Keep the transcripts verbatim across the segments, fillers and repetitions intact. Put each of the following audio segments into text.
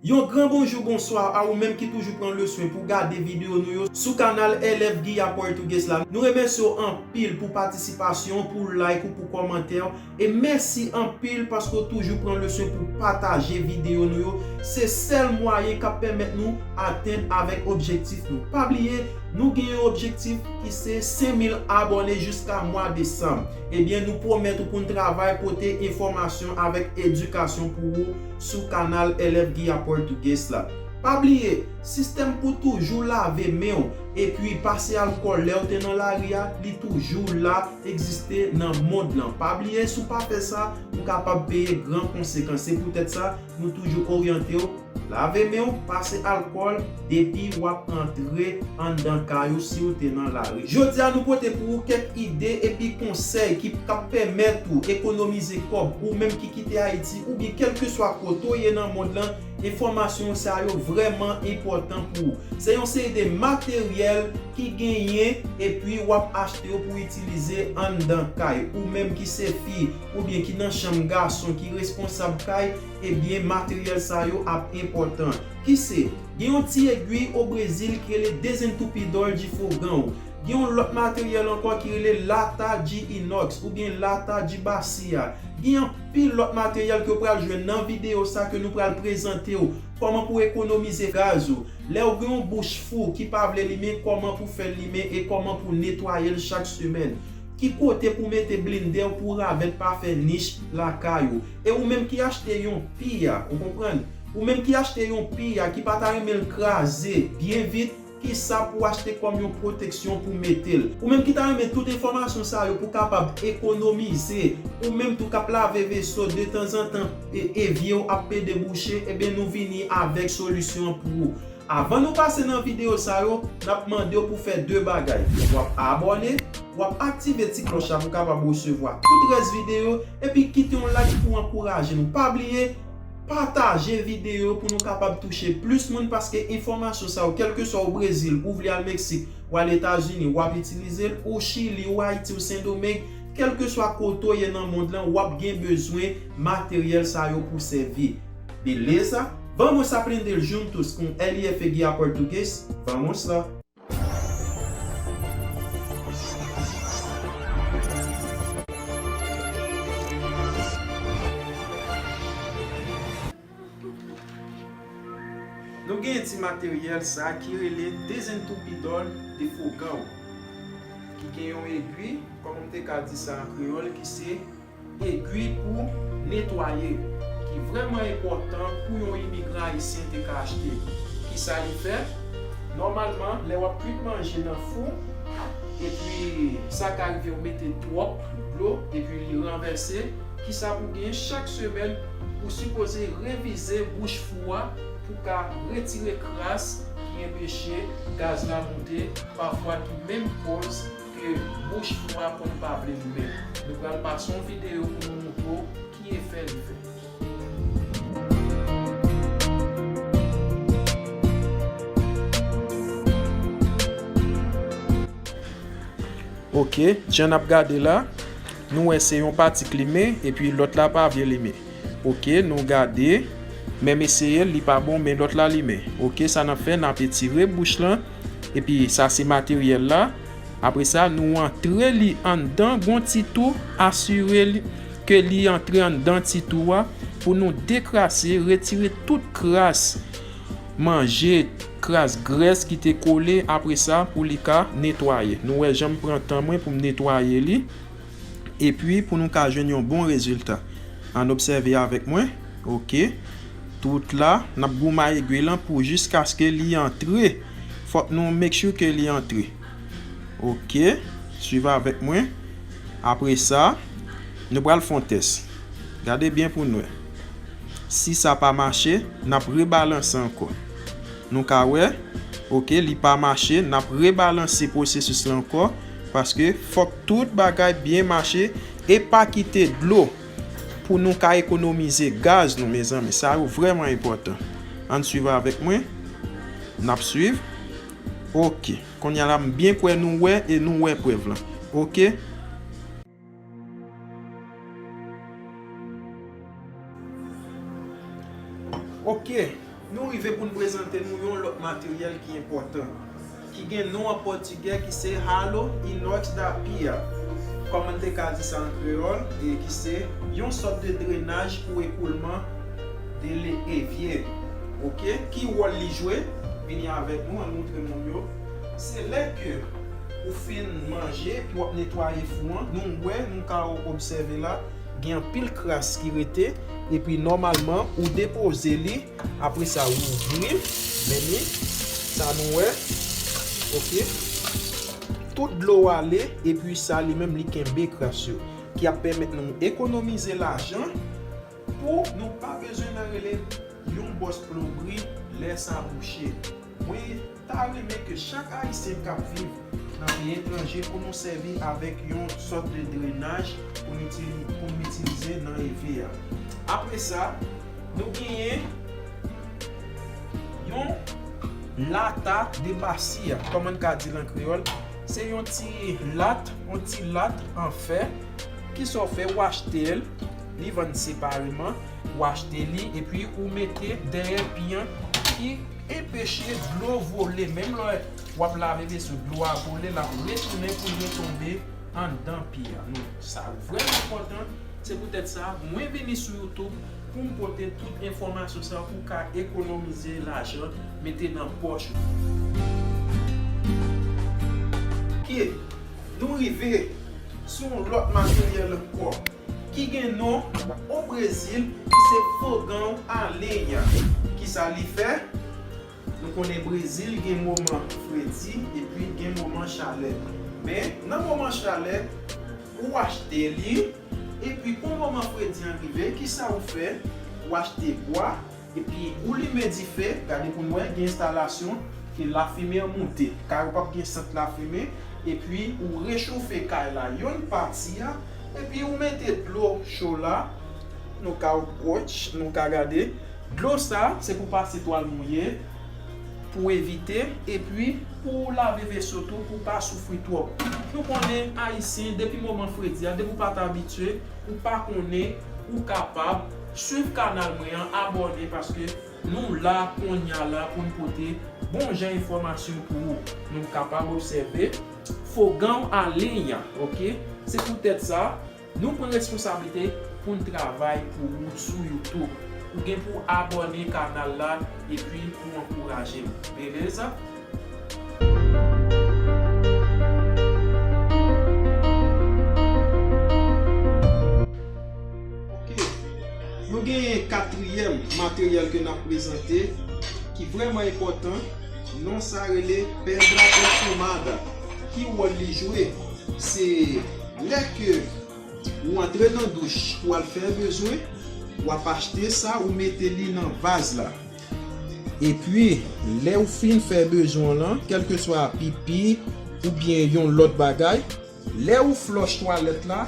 Yon gran bonjou, bonswa a ou menm ki toujou pran le swen pou gade videyo nou yo sou kanal L F Guia Português la. Nou remèsye w anpil pou patisipasyon, pou like ou, pou kòmantè w. E mèsi anpil paske w toujou pran le swen pou pataje videyo nou yo. Se sèl mwayen k ap pèmèt nou atenn avèk objektif nou. Pa bliye, nou gen yon objektif ki se senk mil abòne jiska mwa desanm. Ebyen, nou pwomèt ou pou n travay pote enfòmasyon avèk edikasyon pou ou sou kanal L F Guia Português la. Pa bliye, sistèm pou toujou lave men w epi pase alkòl lè w te nan lari a, li toujou la, egziste nan mond lan. Pa bliye, si w pa fè sa, ou kapab peye gran konsekans. Se poutèt sa, nou toujou oryante w, lave men w, pase alkòl, depi w ap antre anndan kay ou si w te nan lari. Jodi a, nou pote pou ou kèk ide epi konsèy ki p ap pèmèt ou ekonomize kòb, ou menm ki kite Ayiti, oubyen kèlkeswa kote w ye nan mond lan, enfòmasyon sa yo vrèman enpòtan pou ou. Se yon seri de materyèl ki genyen epi w ap achte yo pou itilize anndan kay. Ou menm ki se fi, oubyen ki nan chanm gason, ki responsab kay, ebyen, materyèl sa yo ap enpòtan. Ki se, gen yon ti egwi o Brezil ki rele Desentupidor de Fogão. Gen yon lòt materyèl ankò ki rele lata de inox oubyen lata de bacia. Gen anpil lòt materyèl ke w pral jwenn nan videyo sa ke nou pral prezante w. Kòman pou ekonomize gaz ou. Lè w gen yon bouch fou ki pa vle limen, kòman pou fè l limen e kòman pou netwaye l chak semèn. Ki kote pou mete blendè w pou ravèt pa fè nich lakay ou. E ou menm ki achte yon pia, ou konprann? Ou menm ki achte yon pia ki pa ta renmen l kraze byen vit, kisa pou achte kòm yon pwoteksyon pou mete l. Ou menm ki ta renmen tout enfòmasyon sa yo pou kapab ekonomize, ou menm tou k ap lave veso detanzantan e evye w ap pede bouche, ebyen nou vini avèk solisyon an pou ou. Avan nou pase nan videyo sa yo, n ap mande w pou fè de bagay. W ap abòne, w ap aktive ti klòch la pou w kapab resevwa tout rès videyo, epi kite yon like pou ankouraje nou. Pa bliye, pataje videyo pou nou kapab touche plis moun, paske enfòmasyon sa yo, kèlkeswa ou Brezil, ou vle al Meksik, ou al Etazini, w ap itilize l, ou Chili, ou Ayiti, ou Sendomeng, kèlkeswa kote w ye nan mond lan, w ap gen bezwen materyèl sa yo pou sèvi. Beleza? Vamos aprender juntos com L F Guia Português? Vamos lá! Nou gen ti materyèl sa ki rele Desentupidor de Fogão, ki gen yon egwi, kòman m te ka di sa an kreyòl, ki se egwi pou netwaye, ki vrèman enpòtan pou yon imigran ayisyen te ka achte. Kisa li fè? Nòmalman, lè w ap kwit manje nan fou, epi sa ka rive w mete twòp dlo, epi li ranvèse, kisa pou gen chak semèn, ou sipoze revize bouch fou a pou ka retire kras ki enpeche gaz la monte, pafwa ki menm koz ke bouch fou a konn pa vle limen. Nou pral pase yon videyo pou nou montre w ki efè li fè. Ok, jan n ap gade la, nou wè se yon pati k limen, epi lòt la pa vle limen. Ok, nou gade, menm eseye l, li pa bon, men lòt la limen. Ok, sa n ap fè, n ap etire bouch lan, epi sa se materyèl la. Apre sa, nou antre li anndan gon ti tou, asire li ke li antre anndan ti tou a pou nou dekrase, retire tout kras manje, kras grès ki te kole, apre sa, pou li ka netwaye. Nou wè jan m pran tan mwen pou m netwaye li, epi pou nou ka jwenn yon bon rezilta. Ann obsève avèk mwen. Ok. Tout la, n ap goumen egwi lan pou jiskaske li antre. Fòk nou make sure ke li antre. Ok. Swiv avèk mwen. Apre sa, nou pral fè yon tès. Gade byen pou n wè. Si sa pa mache, n ap rebalanse ankò. Nou ka wè, ok, li pa mache, n ap rebalanse pwosesis la ankò, paske fòk tout bagay byen mache e pa kite dlo pou nou ka ekonomize gaz nou, mezanmi. Sa yo vrèman enpòtan. Ann swiv avèk mwen. N ap swiv. Ok. Kounye a la, m byen kwè nou wè e nou wè prèv lan. Ok. Ok. Nou rive pou n prezante nou yon lòt materyèl ki enpòtan, ki gen non an pòtigè ki se Halo Inox da Pia, kòm n te ka di sa an kreyòl, e ki se yon sòt de drenaj pou ekoulman de le- evyè. Oke, ki wòl li jwe? Vini avèk nou, ann moutre moun yo. Se lè ke ou fin manje, epi w ap netwaye fou an, nou wè, nou ka obsève la, gen anpil kras ki rete, epi nòmalman, ou depoze li, apre sa, ou ouvri, men ni, sa nou wè, oke, tout dlo ale, epi sa li menm, li kenbe kras yo, ki ap pèmèt nou ekonomize lajan, pou nou pa bezwen nan rele yon bòs plonbri lè sa bouche. Mwen ta renmen ke chak Ayisyen k ap viv nan peyi etranje pou nou sèvi avèk yon sòt de drenaj pou n itili-, pou n itilize nan eve a. Apre sa, nou genyen yon lata de bacia, kòman n ka di l an kreyòl, se yon ti lat, yon ti lat an fè, ki sa w fè, w achte l, li vann separeman, w achte li, epi ou mete dèyè pi an ki enpeche dlo vole. Menm lè w ap lave veso, dlo a vole, l ap retounen pou l retonbe anndan pi an. Non, sa vrèman enpòtan. Se poutèt sa, mwen vini sou YouTube pou m pote tout enfòmasyon sa pou w ka ekonomize lajan, mete nan pòch ou. Oke, nou rive sou yon lòt materyèl ankò ki gen non o Brezil, ki se fogão a lenha. Kisa li fè? Nou konnen Brezil gen moman fredi epi gen moman chalè. Men, nan moman chalè, ou achte li, epi pou moman fredi an rive, kisa ou fè? Ou achte bwa, epi ou limen dife, gade pou n wè, gen enstalasyon ke lafimen an moute. Kay ou p ap gen sant lafimen, epi ou rechofe kay la yon pati a, epi ou mete dlo cho la, nou ka wòch, nou ka gade. Dlo sa, se pou pase twal mouye, pou evite, epi pou lave veso tou, pou pa soufri twòp. Nou konnen Ayisyen, depi moman fredi a, depi w pa t abitye, ou pa konnen, ou kapab swiv kanal mwen an, abòne, paske nou la kounye a la pou n pote bon jan enfòmasyon pou ou. Nou kapab obsève fogão a lenha, oke? Se poutèt sa, nou pran responsablite pou n travay pou ou sou YouTube. Ou gen pou abòne kanal la epi pou ankouraje m. Beleza? Oke. Nou genyen katriyèm materyèl ke n ap prezante, ki vrèman enpòtan. Non sa rele Pedra Perfumada. Ki wòl li jwe? Se lè ke ou antre nan douch pou al fè bezwen, w ap achte sa, ou mete li nan vaz la. Epi, lè ou fin fè bezwen w lan, kèlkeswa pipi oubyen yon lòt bagay, lè ou flòch twalèt la,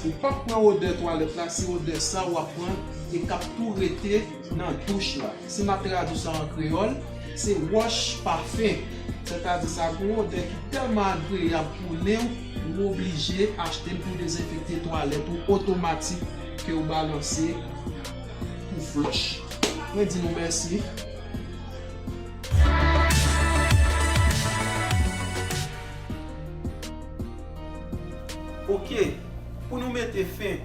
ou p ap pran odè twalèt la, se odè sa w ap pran e k ap tou rete nan douch la. Si m ap tradui sa an kreyòl, se wòch pafen. Sètadi sa gen yon odè ki tèlman agreyab pou nen w, ou oblije achte l pou dezenfekte twalèt ou otomatik ke w balanse pou flòch. Mwen di nou mèsi. Oke, pou nou mete fen,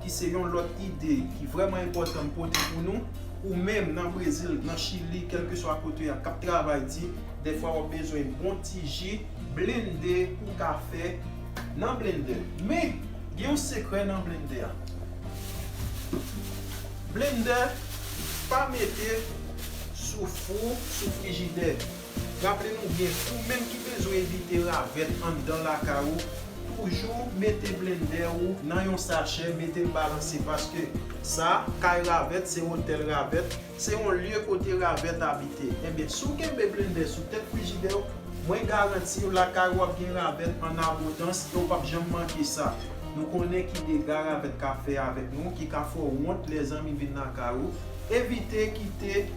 ki se yon lòt ide ki vrèman enpòtan m pote pou nou, ou menm nan Brezil, nan Chili, kèlkeswa kote w ye a, k ap travay di, dèfwa w ap bezwen bon ti ji, blende, ou ka fè nan blendè. Men, gen yon sekrè nan blendè a. Blendè, pa mete sou fou, sou frijidè. Raple nou byen, ou menm ki bezwen evite ravèt anndan lakay ou, toujou mete blendè ou nan yon sachè, mete l balanse, paske sa, kay ravèt, se otèl ravèt, se yon lye kote ravèt abite. Ebyen, si w kenbe blendè sou tèt frijidè w, mwen garanti w lakay ou ap gen ravèt an abondans e w p ap janm manke sa. Nou konnen ki dega ravèt ka fè avèk nou, ki ka fè w wont lè zanmi vin lakay ou. Evite kite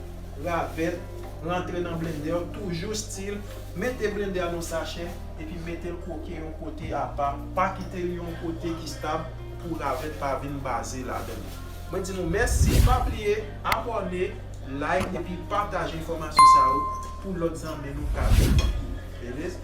ravèt rantre nan blendè, toujou still mete blendè a nan sachè, epi mete l koke yon kote apa, pa kite l yon kote ki stab pou ravèt pa vin baze ladan l. Mwen di nou mèsi, pa bliye abòne, like epi pataje enfòmasyon sa yo pou lòt zanmi nou ka jwenn. Beleza?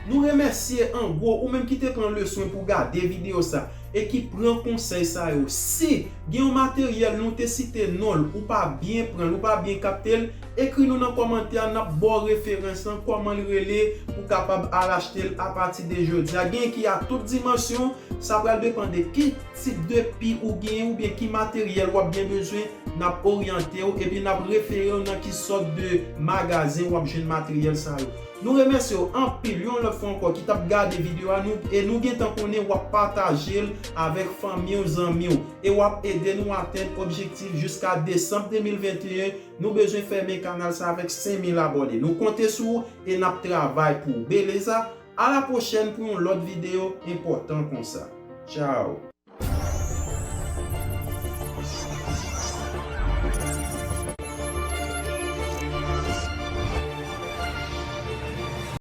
Nou remèsye an gwo ou menm ki te pran leswen pou gade videyo sa e ki pran konsèy sa yo. Si gen yon materyèl nou te site non l, ou pa byen pran l, ou pa byen kapte l, ekri nou nan kòmantè a, n ap ba w referans lan, kòman l rele, pou w kapab al achte l apati de jodi a. Gen ki a tout dimansyon, sa pral depann de ki tip de pi ou genyen oubyen ki materyèl w ap byen bezwen, n ap oryante w epi n ap refere w nan ki sòt de magazen w ap jwenn materyèl sa yo. Nou remèsye w anpil yon lòt fwa ankò ki t ap gade videyo a nou, e nou gentan konnen w ap pataje l avèk fanmi w, zanmi w, e w ap ede nou atenn objektif jiska desanm de mil venteyen. Nou bezwen fèmen kanal sa avèk senk mil abòne. Nou konte sou ou e n ap travay pou ou. Beleza? A la pwochèn pou yon lòt videyo enpòtan konsa. Tchao!